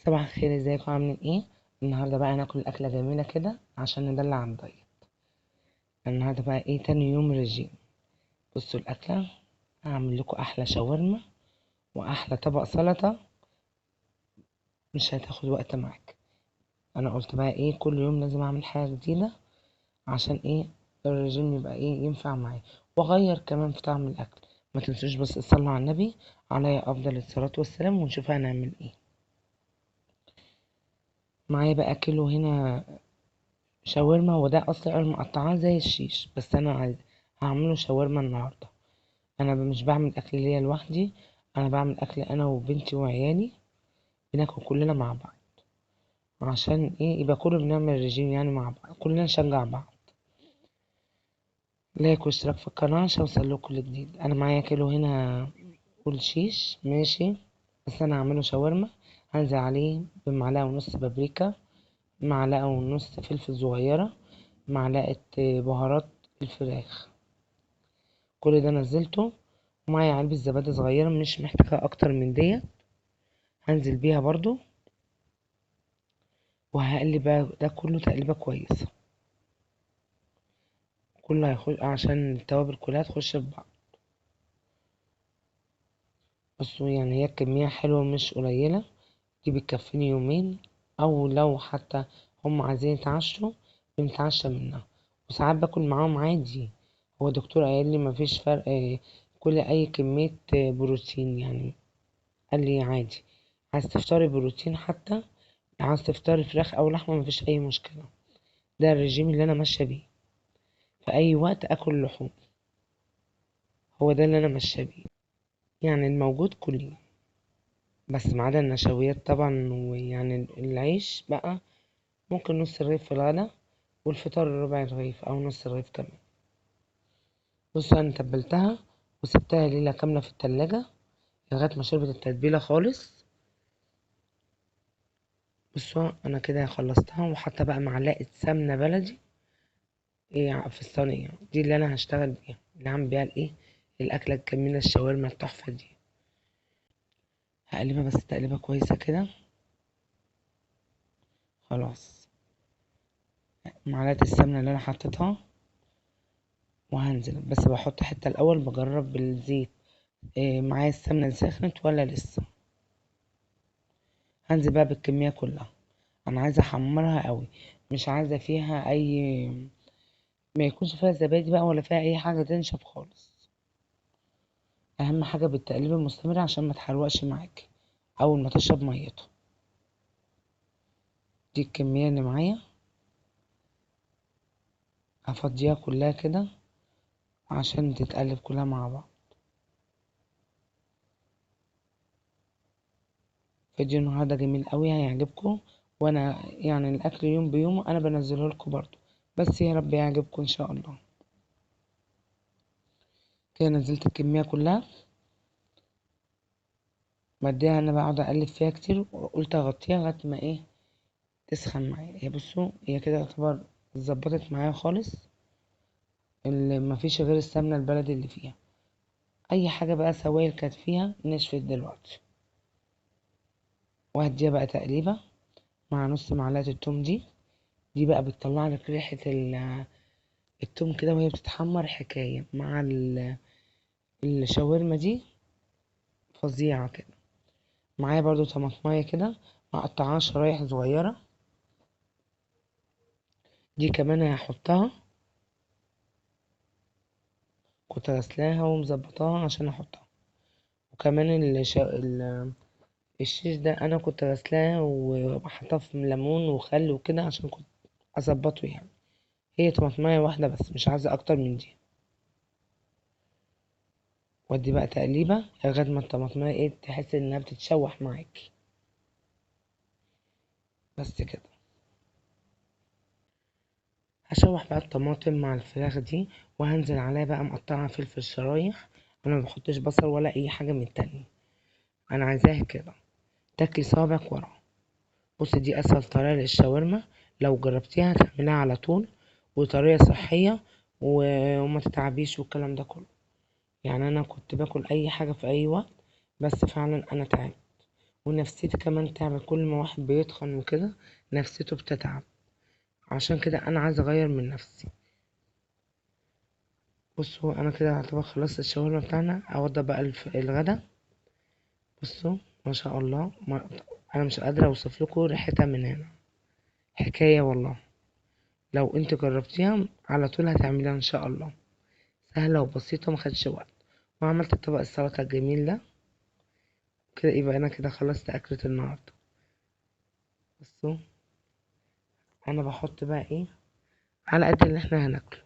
صباح الخير، ازيكم عاملين ايه؟ النهارده بقى هناكل اكله جميلة كده عشان ندلع على ال diet. النهارده بقى ايه؟ تاني يوم رجيم. بصوا الاكلة، هعمل لكم احلى شاورما واحلى طبق سلطة، مش هتاخد وقت معاك. انا قلت بقى ايه، كل يوم لازم اعمل حاجة جديدة عشان ايه الرجيم يبقى ايه ينفع معايا، واغير كمان في طعم الاكل. ما تنسوش بس تصلوا على النبي عليه افضل الصلاة والسلام، ونشوف هنعمل ايه. معايا بقى كيلو هنا شاورما، وده اصلا انا مقطعاه زي الشيش، بس انا عايز هعمله شاورما النهارده. انا مش بعمل اكل ليا لوحدي، انا بعمل اكل انا وبنتي وعيالي، بناكل كلنا مع بعض عشان ايه يبقى كله بنعمل رجيم يعني مع بعض، كلنا نشجع بعض. like واشتراك في القناة عشان اوصل لكم كل جديد. انا معايا كيلو هنا والشيش ماشي، بس انا هعمله شاورما. هنزل عليه بمعلقه ونص بابريكا، معلقه ونص فلفل صغيرة، معلقه بهارات الفراخ، كل ده نزلته. ومعايا علبة زبادي صغيرة مش محتاجه اكتر من ديت، هنزل بيها برضو. وهقلب بقى ده كله تقليبه كويسة، كله هيخش عشان التوابل كلها تخش في بعض. بصوا يعني هي الكمية حلوة مش قليله، دي بتكفيني يومين، او لو حتى هم عايزين يتعشوا بنتعشى منها، وساعات باكل معاهم عادي. هو دكتور قال لي مفيش فرق، كل اي كمية بروتين يعني، قال لي عادي عايز تفطري بروتين، حتى عايز تفطري فراخ او لحمه مفيش اي مشكلة. ده الرجيم اللي انا ماشية بيه، في اي وقت اكل لحوم، هو ده اللي انا ماشية بيه يعني، الموجود كله، بس ما عدا النشويات طبعا. ويعني العيش بقى ممكن نص رغيف في الغدا، والفطار ربع رغيف او نص رغيف كمان. بصوا انا تبلتها وسبتها ليلة كاملة في التلاجة لغاية ما شربت التتبيله خالص. بصوا انا كده خلصتها، وحاطه بقى معلقه سمنه بلدي ايه في الصينية دي اللي انا هشتغل بيها، اللي هعمل بيها الايه الاكلة الجميلة الشاورما التحفة دي. هقلبها بس تقليبه كويسة كده. خلاص معلقه السمنة اللي انا حطيتها، وهنزل بس بحط حتة الاول بجرب بالزيت إيه معايا السمنة سخنت ولا لسه. هنزل بقى بالكمية كلها، انا عايزه احمرها قوي، مش عايزه فيها اي، ما يكونش فيها زبادي بقى ولا فيها اي حاجة تنشف خالص. اهم حاجة بالتقليب المستمر عشان ما تحرقش معاكي اول ما تشرب ميتها. دي الكمية اللي معايا هفضيها كلها كده عشان تتقلب كلها مع بعض. فيديو النهارده جميل قوي هيعجبكم، وانا يعني الاكل يوم بيوم انا بنزله لكم برضو، بس يا رب يعجبكم ان شاء الله. كده نزلت الكمية كلها، بديها انا بقعد اقلب فيها كتير، وقلت اغطيها لغاية ما ايه تسخن معايا. هي بصوا هي كده يعتبر اتظبطت معايا خالص، اللي مفيش غير السمنة البلدي اللي فيها، اي حاجة بقى سوائل كانت فيها نشفت دلوقتي. وهديها بقى تقليبه مع نص معلقه التوم دي، دي بقى بتطلع لك ريحه التوم كده وهي بتتحمر، حكاية مع الشاورما دي فظيعة كده. معايا برضو طماطمايه كده مقطعاها شرايح صغيرة، دي كمان هحطها، كنت غسلاها ومظبطاها عشان احطها. وكمان الشيش ده انا كنت غسلاه وحطاه في ليمون وخل وكده عشان كنت اظبطه يعني. هي طماطمايه واحدة بس مش عايزه اكتر من دي. ودي بقى تقليبه لغاية ما الطماطمايه ايه تحس انها بتتشوح معاكي. بس كده هشوح بقى الطماطم مع الفراخ دي، وهنزل عليها بقى مقطعه فلفل شرايح. انا ما بحطش بصل ولا اي حاجة من التانية، انا عايزاها كده تاكلي صابعك ورا. بصي دي اسهل طريقه للشاورما، لو جربتيها هتعمليها على طول، وطريقه صحية وما تتعبيش والكلام ده كله. يعني انا كنت باكل اي حاجة في اي وقت، بس فعلا انا تعبت. ونفسيتي كمان تعب. كل ما واحد بيتخن وكده نفسيته بتتعب، عشان كده انا عايزه اغير من نفسي. بصوا انا كده اعتبر خلصت الشاورما بتاعنا. اوضب بقى الغدا. بصوا ما شاء الله، انا مش قادرة اوصف لكم ريحتها من هنا، حكاية والله. لو انت جربتيها على طول هتعمليها ان شاء الله، سهلة وبسيطة وما خدش وقت. وعملت طبق السلطة الجميل ده كده. يبقى انا كده خلصت اكله النهارده. بصوا انا بحط بقى ايه على قد اللي احنا هناكله،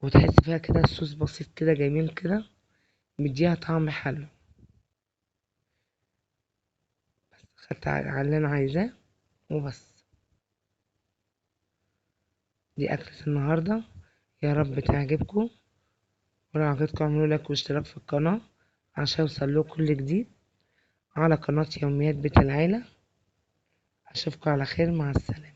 وتحس فيها كده الصوص بسيط كده جميل كده، مديها طعم حلو. بس خدت على اللي انا عايزاه وبس. دي اكلة النهارده، يا رب تعجبكم، ولو عجبتكم اعملوا لايك واشتراك في القناة عشان يوصل لكم كل جديد على قناة يوميات بيت العيلة. اشوفكم على خير، مع السلامة.